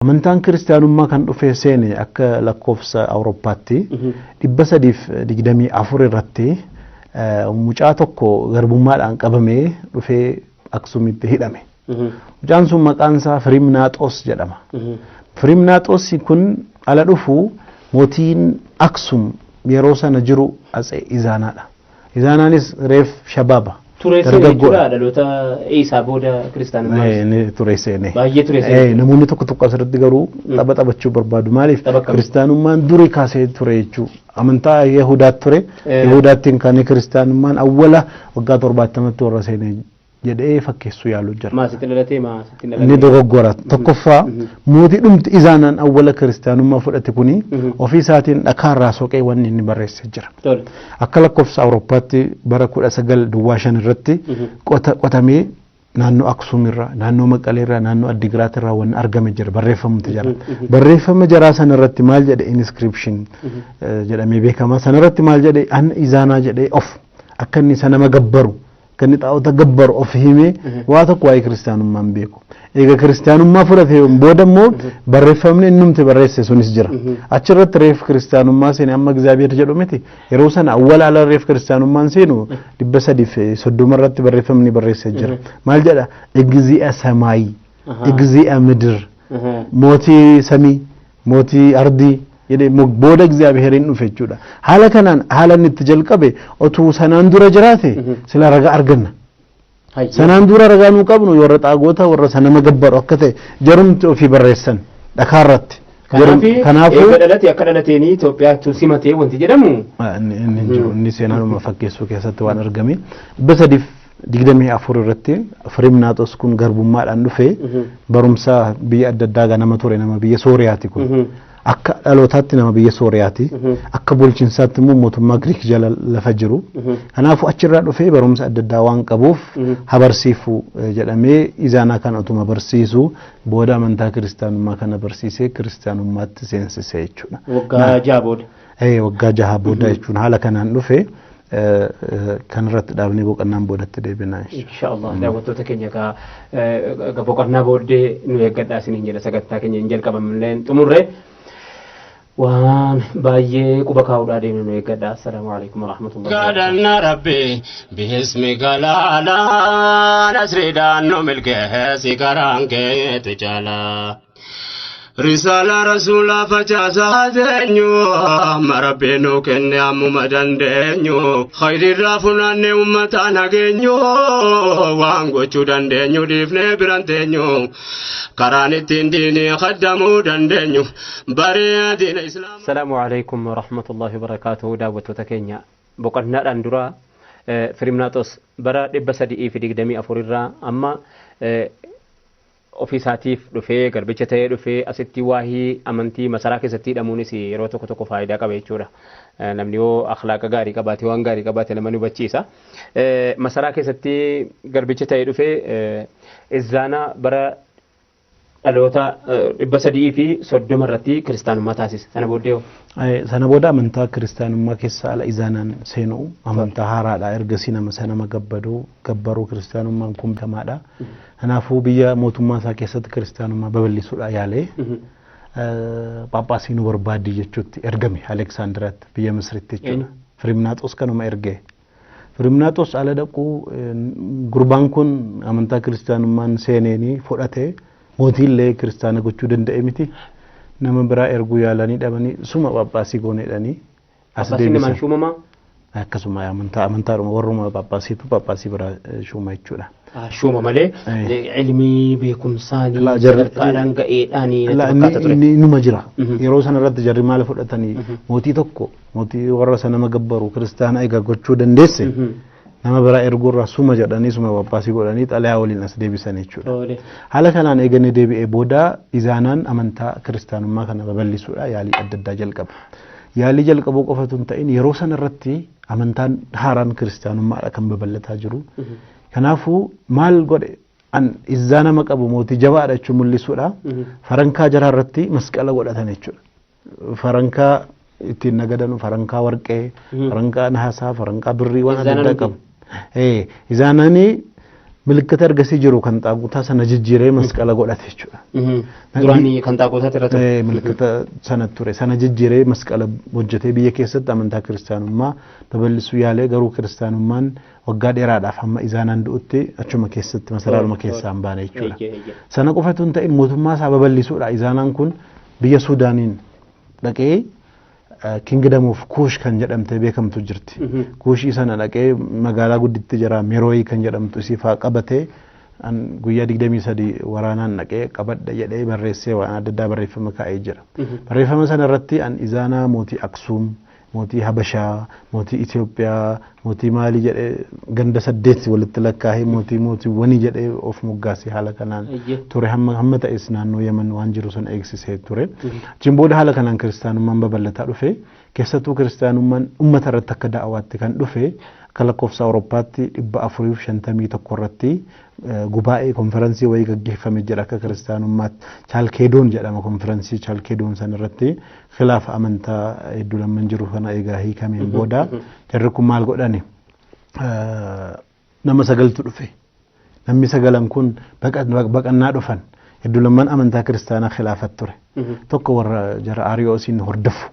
Amantaan kiristaanummaa kan dhufee seene akka lakkoofsa Awurooppaatti 324 irratti mucaa tokko garbummaadhaan qabamee dhufee Aksumitti hidhame. Mucaan sun maqaan isaa Firimnaaxoos jedhama. Firimnaaxoos kun ala dhufu mootiin Aksum yeroo sana jiru Atsee Izaanaadha. Izaanaanis reef shabaaba. Ture seene Dargaggoodha. jechuudha dhaloota isaa booda kiristaanummaa. Inni ture seene. Baay'ee ture seene. Namoonni tokko tokko asirratti garuu tapha taphachuu barbaadu. Maaliif? Tapha akkamii? Kiristaanummaan durii kaasee ture jechuudha. Amantaa Yihudaatti ture. Yihudaattiin kan kiristaanummaan awwala waggaa 70tti warra seene jedhee fakkeessuu yaalu jira. Maa sitti dhalatee maa sitti hin Inni dhalatee? dogoggora. Tokkoffaa, mootii dhumti Izaanaan awwala kiristaanummaa fudhate kuni ofii isaatiin dhakaarraa soqee wanni inni barreesse jira. Tole. Akka lakkoofsa Awurooppaatti bara 1905 irratti qotamee naannoo Aksuum irraa, naannoo Maqalee irraa, naannoo Addigiraat irraa wanni argame jira, barreeffamti jira. Barreeffama jaraa sana irratti maal jedhe? Inscription jedhamee beekama. Sana irratti maal jedhe? An Izaanaa jedhee of akka inni isa nama gabbaru, akka inni xaa'ota gabbaru of himee waa tokko waa'ee kiristaanummaa hin beeku. Egaa kiristaanummaa fudhate booda immoo barreeffamni innumti barreesse sunis jira. Achirratti reef kiristaanummaa seene amma Egzaabiyeer jedhu miti. Yeroo sana awwala ala reef kiristaanummaan seenu 330 irratti barreeffamni barreesse jira. Maal jedha? Egzi'a samaayi, egzi'a midir, mootii samii, mootii ardii jedhee booda Egzaabiyeeriin dhufe jechuudha. Haala kanaan haala inni itti jalqabe otuu sanaan dura jiraate sila ragaa arganna. Sanaan dura ragaa nuu qabnu warra xaagoota warra sanama gabbaru akka ta'e jarumti ofii barreessan dhakaarratti. Kanaafuu eega dhalate akka dhalateeni Itoophiyaatu simatee wanti jedhamu. Inni hin jiru, inni seenaanuma fakkeessuu keessatti waan argame. 324 irratti Firimnaaxos kun garbummaadhaan dhufee barumsa biyya adda addaa ganama ture, nama biyya Sooriyaati kun. Akka dhalootaatti nama biyya Sooriyaati. Akka bulchinsaatti immoo mootummaa Giriik jala lafa jiru. Kanaafuu achirraa dhufee barumsa adda addaa waan qabuuf habarsiifu jedhamee Izaanaa kana utuma barsiisu booda amantaa kiristaanummaa kana barsiisee kiristaanummaatti seensise jechuudha. Waggaa 6 booda. Waggaa 6 booda jechuun haala kanaan dhufe kanarratti dhaabnee boqonnaan boodatti deebina. Inshaallah, daawwattoota keenya egaa boqonnaa booddee nu eeggadhaa isiniin jedha. Sagantaa keenya hin jalqabamillee xumurre waan baay'ee quba kaa'uudhaa deemnu, nu eeggadhaa. Assalaamu alaikum warahmatullahi. Galanna Rabbi bihismi galaalaa nasriidhaan nu milkeessi karaan keetu caalaa. Risaala rasuulaa facaasaa teenyu amma Rabbiin nu kenne ammuma dandeenyu khayrirraa funaanne ummataan hageenyu waan gochuu dandeenyu dhiifnee biran teenyu karaan ittiin diinii kaddamuu dandeenyu baree diina islaamaa. Assalaamu alaikum warahmatullahi wabarakaatuhu. Daawwattoota keenya, boqonnaadhaan dura Firimnaaxos bara 324 irraa amma ofii isaatiif dhufee garbicha ta'ee dhufee asitti waahii amantii masaraa keessatti hidhamuunis yeroo tokko tokko faayidaa qaba jechuudha. Namni yoo akhlaaqa gaarii qabaate, waan gaarii qabaate nama ni hubachiisa. Masaraa keessatti garbicha ta'ee dhufee Izzaanaa bara dhaloota 330 irratti kiristaanummaa taasise. Sana booddee hoo? Sana booda amantaa kiristaanummaa keessa ala Izaanaan seenu amantaa haaraadha. Ergasii nama sanama gabbaduu gabbaruu kiristaanummaan kun beekamaadha. Kanaafuu biyya mootummaa isaa keessatti kiristaanummaa babal'isuudha yaalee Phaaphaasii nu barbaaddi jechuutti ergame Aleksaandiraatti, biyya Misiritti jechuudha. Firimnaaxos kanuma ergee. Firimnaaxos ala dhaquu gurbaan kun amantaa kiristaanummaan seeneenii fudhate mootiillee kiristaana gochuu danda'e miti. Nama biraa erguu yaalanii dhabanii suma Phaaphaasii gooneedhanii as Phaaphaasiin namaan deebisan. shuumamaa? Akkasuma amantaa amantaadhuma warruma Phaaphaasiitu Phaaphaasii biraa shuuma jechuudha. Shuuma malee ilmii beekumsaanii Laa, jarri- sadarkaadhaan ga'eedhaanii natti Laa, fakkaata ture. Inni inuma jira. Yeroo sana irratti jarri maal fudhatanii mootii tokko mootii warra sana nama gabbaru kiristaana egaa gochuu dandeesse nama biraa erguurraa suma jedhanii suma Phaaphaasii godhanii xalayaa waliin as deebisan jechuudha. Tole. Haala kanaan eeganii deebi'ee booda Izaanaan amantaa kiristaanummaa kana babal'isuudha yaalii adda addaa jalqabe. Yaalii jalqabuu qofatu hin ta'in, yeroo sana irratti amantaan haaraan kiristaanummaadha kan babal'ataa jiru. Kanaafuu maal godhe? An izzaa nama qabu mootii jabaadha jechuun mul'isuudha. Farankaa jaraa irratti masqala godhatan jechuudha. Farankaa ittiin nagadanu, farankaa warqee, farankaa nahaasaa, farankaa birrii waan adda addaa qabu. Izaananii Milikkita ergasii jiru kan xaagutaa sana jijjiiree masqala godhate jechuudha. Duraanii kan xaagotaa irra ture. Milikkita sana ture sana jijjiiree masqala hojjetee biyya keessatti amantaa kiristaanummaa babal'isuu yaalee garuu kiristaanummaan waggaa dheeraadhaaf hamma izaanaan du'utti achuma keessatti masaraadhuma keessaa hin baane jechuudha. Sana qofatu hin ta'in mootummaa isaa babal'isuudha. Izaanaan kun biyya Suudaaniin dhaqee Kingdom of Kush kan jedhamtee beekamtu jirti. Kushii sana dhaqee magaalaa gudditti jira Merooyi kan jedhamtu isii faa qabatee guyyaa 23 waraanaan dhaqee qabadha jedhee barreessee waan adda addaa barreeffama kaa'ee jira. Barreeffama sana irratti an Izaanaa mootii Aksuum, mootii Habashaa, mootii Itoophiyaa, mootii maalii jedhee ganda 8 walitti lakkaa'ee mootii mootiiwwanii jedhee of moggaasee haala kanaan ture hamma ta'es naannoo Yemen waan jiru sana eegsisee ture. Achiin booda haala kanaan kiristaanummaan babal'ataa dhufe keessattuu kiristaanummaan uummata irratti akka da'awaatti kan dhufe akka lakkoofsa Awurooppaatti 451 irratti gubaa'ee konferansii wayii gaggeeffame jira akka kiristaanummaatti Chaalkeedoon jedhama konferansii Chaalkeedoon san irratti khilaafa amantaa hedduu lamman jiru kana egaa hiikameen booda jarri kun maal godhani nama sagaltu dhufe namni sagalan kun baqannaa dhufan hedduu lamman amantaa kiristaanaa khilaafat ture tokko warra jara Ariyoosiin hordofu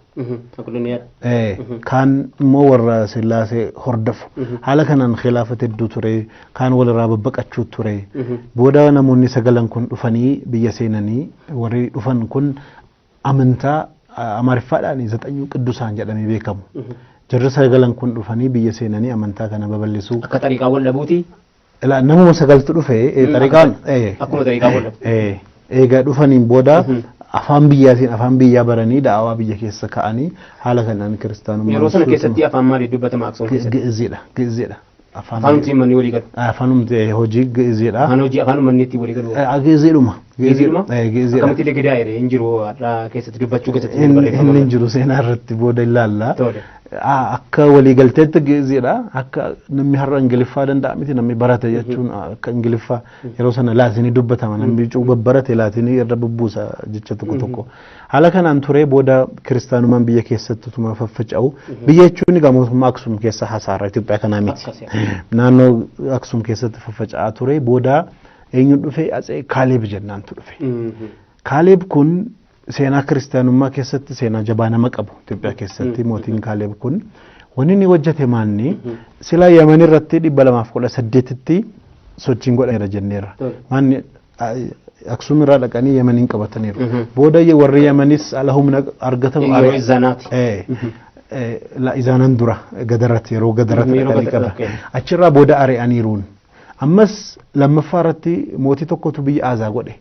kaan immoo warra Sillaasee hordofu haala kanaan khilaafata hedduu ture kaan walirraa babbaqachuu ture booda namoonni sagalan kun dhufanii biyya seenanii warri dhufan kun amantaa Amaariffaadhaan ዘጠኙ ቅዱሳን jedhamee beekamu. Jarri sagalan kun dhufanii biyya seenanii amantaa kana babal'isuu. Akka xariiqaa wallabuuti. Namuma sagaltu dhufe xariiqaan. Akkuma xariiqaa wallabu. Egaa dhufaniin booda afaan biyyaatiin afaan biyyaa baranii da'awaa biyya keessa ka'anii haala kanaan kiristaanummaa. Yeroo sana keessatti afaan maalii dubbatama Aksuum keessatti? Gi'iziidha. Gi'iziidha. Afaanumti manni walii galu. Afaanumti hojii gi'iziidha. Afaan hojii afaan manni itti walii galu. Gi'iziidhuma. Gi'iziidhuma? Gi'iziidha. Akkamitti illee gidaa jedhee hin jiru har'a keessatti dubbachuu keessatti Inni hin jiru seenaa irratti booda ilaalla. Akka waliigalteetti gi'iziidha. Akka namni har'a Ingiliffaa danda'a miti namni barate jechuun akka Ingiliffaa yeroo sana laatinii dubbatama namni cuuba barate laatinii irra bubbuusa jecha tokko tokko. Haala kanaan turee booda kiristaanummaan biyya keessatti utuma faffaca'u biyya jechuun egaa mootummaa Aksuum keessa hasaara Itoophiyaa kanaa miti. Naannoo Aksuum keessatti faffaca'aa ture booda eenyu dhufe Atsee Kaaleeb jennaantu dhufe. Kaaleeb kun seenaa kiristaanummaa keessatti seenaa jabaa nama qabu Itoophiyaa keessatti mootiin Kaaleeb kun wanni inni hojjete maanni sila Yemen irratti 218tti sochiin godhameera jenneerra. Maanni Aksuum irraa dhaqanii Yemeniin qabataniiru. Booda warri Yemenis ala humna argatamu. Yeroo Izaanaati. Izaanan dura gadarratti yeroo gadarratti dhaqanii qaba. Achirraa booda ari'aniiruun. Ammas lammaffaa irratti mootii tokkotu biyya Aazaa godhe.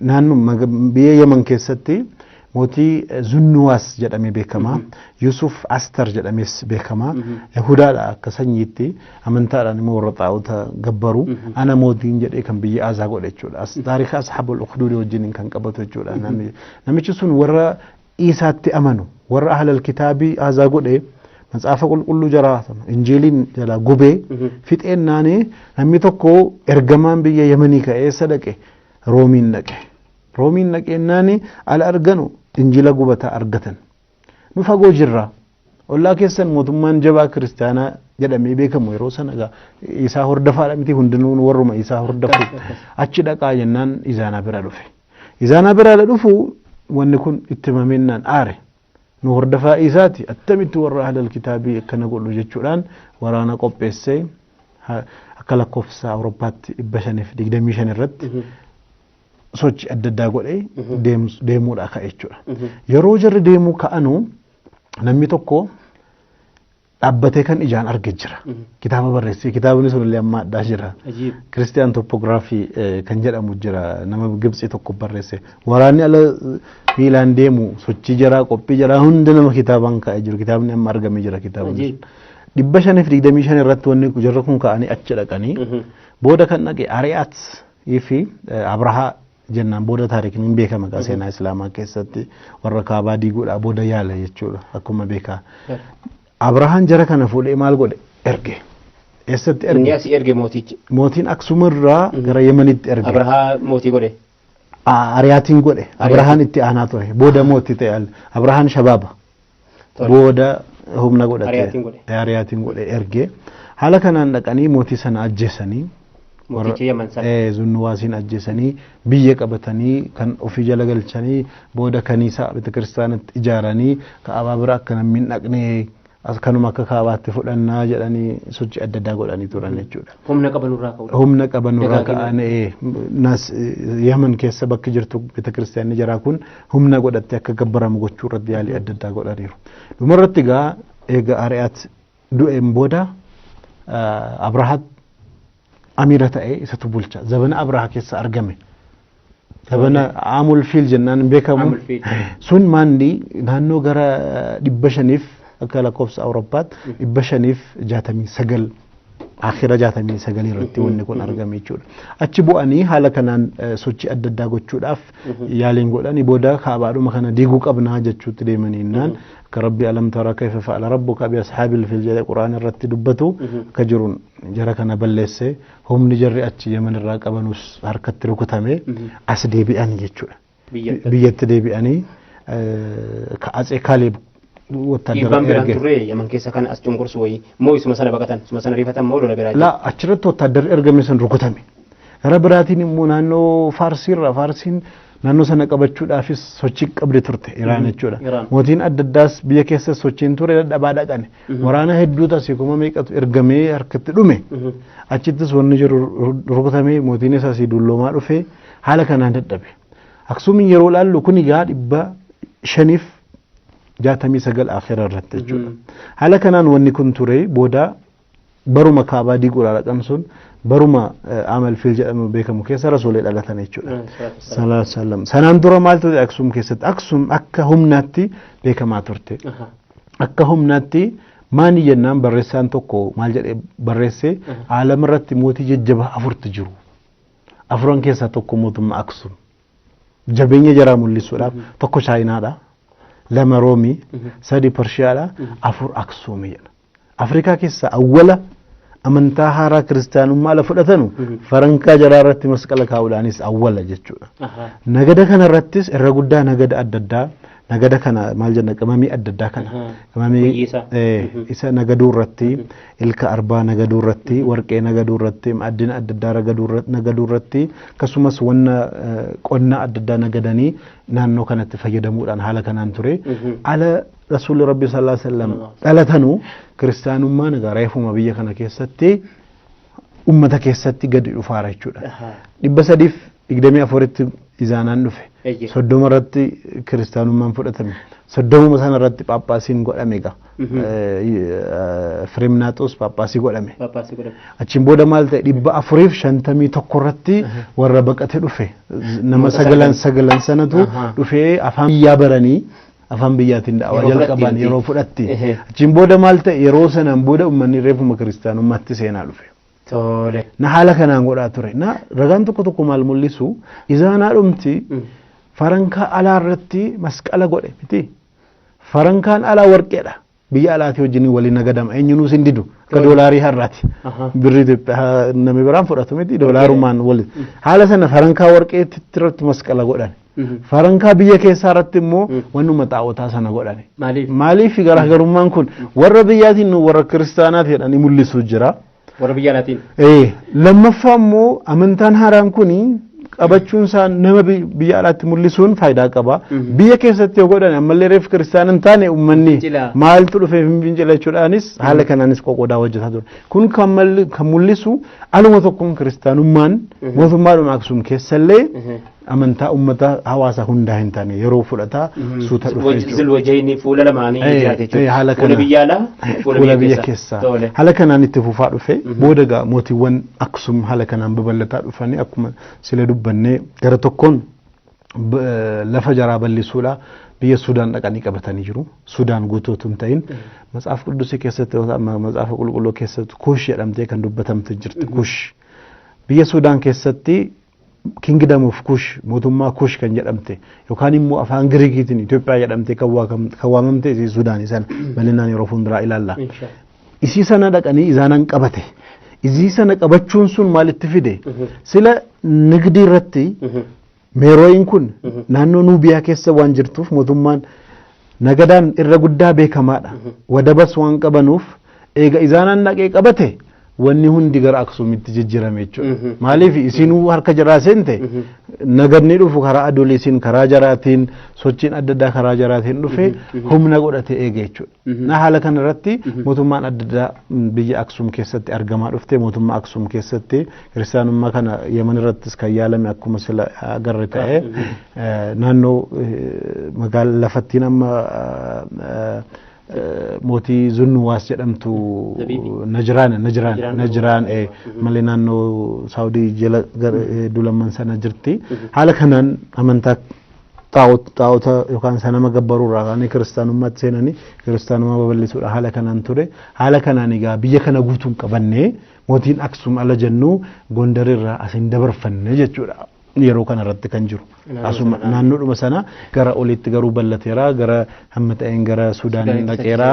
Naannoo biyya Yemen keessatti mootii Zunnuwaas jedhamee beekama. Yusuf Astar jedhamees beekama. Yahudaadha akka sanyiitti amantaadhaan immoo warra xaa'ota gabbaru. Ana mootiin jedhee kan biyya Aazaa godhe jechuudha. Taarika Asxaabul Ukduudii wajjin kan qabatu jechuudha. Namichi sun warra Iisaatti amanu warra ahlal kitaabii Aazaa godhe matsaafa qulqulluu jaraa injiiliin jalaa gubee fixeen naanee namni tokko ergamaan biyya Yemenii ka'ee dhaqe Roomiin dhaqe. Roomiin dhaqeennaani ala arganu injila gubataa argatan. Nu fagoo jirra. Ollaa keessan mootummaan jabaa kiristaanaa jedhamee beekamu yeroo sana egaa isaa hordofaadha miti hundinuu warruma isaa hordofu. Achi dhaqaa jennaan Izaanaa bira dhufe. Izaanaa bira dhufu wanni kun itti himamennaan aare. Nu hordofaa isaati attamitti warra ahlal kitaabii akkana godhu jechuudhaan waraana qopheessee akka lakkoofsa Awurooppaatti 525 irratti sochii adda addaa godhee deemuudha ka'e jechuudha. Yeroo jarri deemuu ka'anu namni tokko dhaabbatee kan ijaan arge jira. Kitaaba barreessee kitaabni sun illee amma addaa jira. Kiristiyaan tooppoogiraafii kan jedhamu jira nama Gibxii tokko barreesse. Waraanni ala miilaan deemu sochii jaraa qophii jaraa hunda nama kitaabaan kaa'ee jiru. Kitaabni amma argamee jira kitaabni sun. 525 irratti wanni jarri kun ka'anii achi dhaqanii booda kan dhaqe Ari'aat fi Abrahaa jennaan booda taarikni hin beekama egaa seenaa Islaamaa keessatti warra kaabaa diiguudhaa booda yaala jechuudha akkuma beekaa. Abrahaan jara kana fuudhee maal godhe erge. Eessatti erge? Inni asii erge mootichi. Mootiin Aksum irraa gara Yemenitti erge. Abrahaa mootii godhe. Ariyaatiin godhe. Abrahaan itti aanaa ture. Booda mootii ta'e. Abrahaan shabaaba. Booda humna godhate. Ariyaatiin godhe. Ariyaatiin godhe erge. Haala kanaan dhaqanii mootii sana ajjeesanii Mooticha Yaman sana. Zunnuwaasiin ajjeesanii biyya qabatanii kan ofii jala galchanii booda kaniisa betekiristaanatti ijaaranii kaabaa bira akka namni hin dhaqne as kanuma akka kaabaatti fudhannaa jedhanii sochii adda addaa godhanii turan jechuudha. Humna qabanurraa ka'u. Humna qabanurraa Dagaagina. ka'an Yaman keessa bakki jirtu betekiristaanni jaraa kun humna godhattee akka gabbaramu gochuu irratti yaalii adda addaa godhaniiru. Dhumarratti egaa eega Ari'aat du'een booda Abrahaat amiira ta'ee isatu bulcha. Zabana Abrahaa keessa argame. Zabana Aamul Fiil jennaan beekamu. Aamul Fiil. Sun maanni naannoo gara 500 akka lakkoofsa Awurooppaatti 569 akhira 69 irratti wanni kun argame jechuudha. Achi bu'anii haala kanaan sochii adda addaa gochuudhaaf yaaliin godhanii booda kaabaadhuma kana diiguu qabnaa jechuutti deemanii innaan akka rabbi alam tara kayfa fa'ala rabbuka bi ashaabil fil jedhe quraan irratti dubbatu akka jiruun jara kana balleesse humni jarri achi Yaman irraa qabanus harkatti rukutame as deebi'an jechuudha. Biyyatti. Biyyatti deebi'anii ka Atsee Kaaleeb wotaadara Dhiibbaan biraan erge. turre Yaman keessa kan as cunqursu wayii moo isuma sana baqatan isuma sana riifatan moo lola biraa jiru? La achirratti wotaaddarri ergame sun rukutame. Gara biraatiin immoo naannoo Faarsiirra Faarsiin naannoo sana qabachuudhaafis sochii qabdi turte Iraan jechuudha. Iraan. Mootiin adda addaas biyya keessa sochiin ture dadhabaa dhaqane. Waraana hedduutu asii kuma meeqatu ergamee harkatti dhume. Achittis wanni jiru rukutamee mootiin isaas asii dulloomaa dhufe haala kanaan dadhabe. Aksuumiin yeroo ilaallu kun egaa 569 akhira irratti jechuudha. Haala kanaan wanni kun ture booda baruma kaabaa diiguudhaa dhaqan sun baruma Amal Fiil jedhamu beekamu keessa rasuulee dhalatan jechuudha. Sallallahu alaihi wasallam. Sanaan dura maaltu ta'e Aksuum keessatti? Aksuum akka humnaatti beekamaa turte. Akka humnaatti maani jennaan barreessaan tokko maal jedhee barreesse aalama irratti mootii jajjabaa afurtu jiru. Afuran keessaa tokko mootummaa Aksuum. Jabeenya jaraa mul'isuudhaaf tokko Chaayinaadha, lama Roomii, sadi Pershiyaadha, afur Aksuumii jedha. Afrikaa keessaa awwala amantaa haaraa kiristaanummaa ala fudhatanu farankaa jaraa irratti masqala kaa'uudhaanis awwala jechuudha. Nagada kana irrattis irra guddaa nagada adda addaa nagada kana maal jenna qimamii adda addaa kana qimamii Wayyisaa. Isa nagaduu irratti ilka arbaa nagaduu irratti warqee nagaduu irratti ma'addina adda addaa nagaduu irratti akkasumas wanna qonna adda addaa nagadanii naannoo kanatti fayyadamuudhaan haala kanaan ture. Ala rasuulli rabbi sallallahu alaihi wasallam dhalatanuu kiristaanummaan egaa reefuma biyya kana keessatti ummata keessatti gadi dhufaara jechuudha. 324tti izaanaan dhufe. 30 irratti kiristaanummaan fudhatame. 30 sana irratti phaaphaasiin godhame egaa. Firimnaaxoos phaaphaasii godhame. Phaaphaasii godhame. Achiin booda maal ta'e 451 irratti warra baqate dhufe. Nama sagalan sagalan sanatu dhufee afaan biyyaa baranii afaan biyyaatiin da'awaa Yeroo jalqaban fudhatti yeroo fudhatti. Ehe. Achiin booda maal ta'e yeroo sanaan booda uummanni reefuma kiristaanummaatti seenaa dhufe. Tole. Na haala kanaan godhaa ture. Na ragaan tokko tokko maal mul'isu izaanaa dhumti farankaa alaa irratti masqala godhe miti. Farankaan alaa warqeedha. Biyya alaatii wajjin waliin nagadama. Eenyunuus hin didu. Akka doolaarii har'aati. Birri Itoophiyaa namni biraan fudhatu miti doolaarumaan waliin. Haala sana farankaa warqeetti irratti masqala godhan. Farankaa biyya keessaa irratti immoo wannuma xaa'otaa sana godhan. Maaliif? Maaliif garaagarummaan kun warra biyyaatiin nu warra kiristaanaati jedhanii mul'isuu jira. Warra biyya alaatiin. Lammaffaa immoo amantaan haaraan kun qabachuun isaa nama biyya alaatti mul'isuun faayidaa qaba. Biyya keessatti yoo godhan ammallee reef kiristaana hin taane uummanni Fincila. maaltu dhufee fincila jechuudhaanis haala kanaanis qoqqoodaa hojjetaa ture. Kun kan mul'isu aluma tokkoon kiristaanummaan mootummaadhuma Aksuum keessallee amantaa uummata hawaasa hundaa hin taane yeroo fudhataa suuta dhufe jechuudha. Zilwajayni fuula lamaanii jiraate jechuudha. Haala Fuula kana- biyya alaa, fuula biyya keessaa. Tole. Haala kanaan itti fufaa dhufe booda egaa mootiiwwan Aksum haala kanaan babal'ataa dhufanii akkuma sila dubbannee gara tokkoon lafa jaraa bal'isuudha biyya Sudaan dhaqanii qabatanii jiru. Sudaan guutuu otoo hin ta'in Matsaaf Qudusii keessatti yoo ta'an Matsaafa Qulqulluu keessatti Kuush jedhamtee kan dubbatamte jirti Kuush. Biyya Sudaan keessatti Kingdom of Kush mootummaa Kush kan jedhamte yookaan immoo afaan Giriikiitiin Itoophiyaa jedhamtee kan waamamte isii Sudaanii sana bal'inaan yeroo fuulduraa ilaalla. Isii sana dhaqanii isaanaan qabate. Isii sana qabachuun sun maalitti fide? Sila nigdii irratti Meerooyin kun naannoo Nuubiyaa keessa waan jirtuuf mootummaan nagadaan irra guddaa beekamaadha. Wadabas waan qabanuuf eega isaanaan dhaqee qabate Wanni hundi gara Aksuumitti jijjiirame jechuudha. Maaliif isinuu harka jaraa seente, nagadni dhufu karaa Aduliisiin, karaa jaraatiin, sochiin adda addaa karaa jaraatiin dhufe humna godhate eege jechuudha. Na haala kanarratti mootummaan adda addaa biyya Aksuum keessatti argamaa dhufte. Mootummaa Aksuum keessatti kiristaanummaa kana Yemen irrattis kan yaalame akkuma sila agarre ta'e, naannoo magaalaa lafattiin amma mootii Zunnuwaas jedhamtu Najraan, Najraan, Najraan malee naannoo Saawudii jala dulamman sana jirti. Haala kanaan amantaa xaa'ota yookaan sanama gabbaruu irraa kaanii kiristaanummaatti seenanii kiristaanummaa babal'isuudha haala kanaan ture. Haala kanaan egaa biyya kana guutuun qabannee mootiin Aksum ala jennu Gondar irraa asin dabarfanne jechuudha. Yeroo kana irratti kan jiru. Asuma naannoodhuma sana gara olitti garuu bal'ateera, gara hamma ta'een gara Suudaan dhaqeera,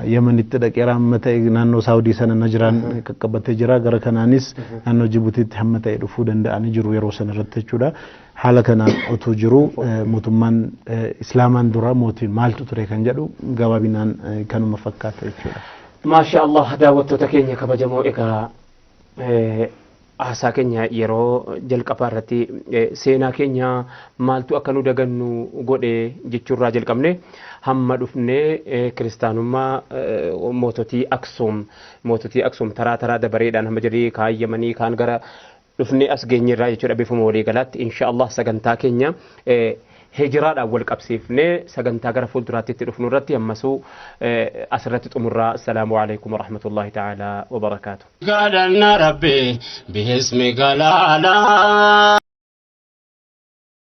Yemenitti dhaqeera, hamma ta'e naannoo Saawudii sana Najraan qaqqabatee jira. Gara kanaanis naannoo Jibutiitti hamma ta'e dhufuu danda'anii jiru yeroo sana irratti jechuudha. Haala kanaan otoo jiru mootummaan Islaamaan dura mootiin maaltu ture kan jedhu gabaabinaan kanuma fakkaata jechuudha. Maasha Allah, daawwattoota keenya kabajamoo, egaa haasaa keenya yeroo jalqabaa irratti seenaa keenya maaltu akka nu dagannu godhe jechuurraa jalqabne hamma dhufnee kiristaanummaa moototii Aksuum, moototii Aksuum taraa taraa dabareedhaan hamma jedhee kaayyamanii kaan gara dhufnee as geenyerraa jechuudha. Bifuma waliigalaatti insha Allah sagantaa keenya hijiraadhaan wal qabsiifnee sagantaa gara fuulduraatti itti dhufnu irratti ammasuu asirratti xumurraa. Assalaamu alaikum warahmatullahi ta'ala wabarakaatu. Kadhanna Rabbi bihismi galaalaa.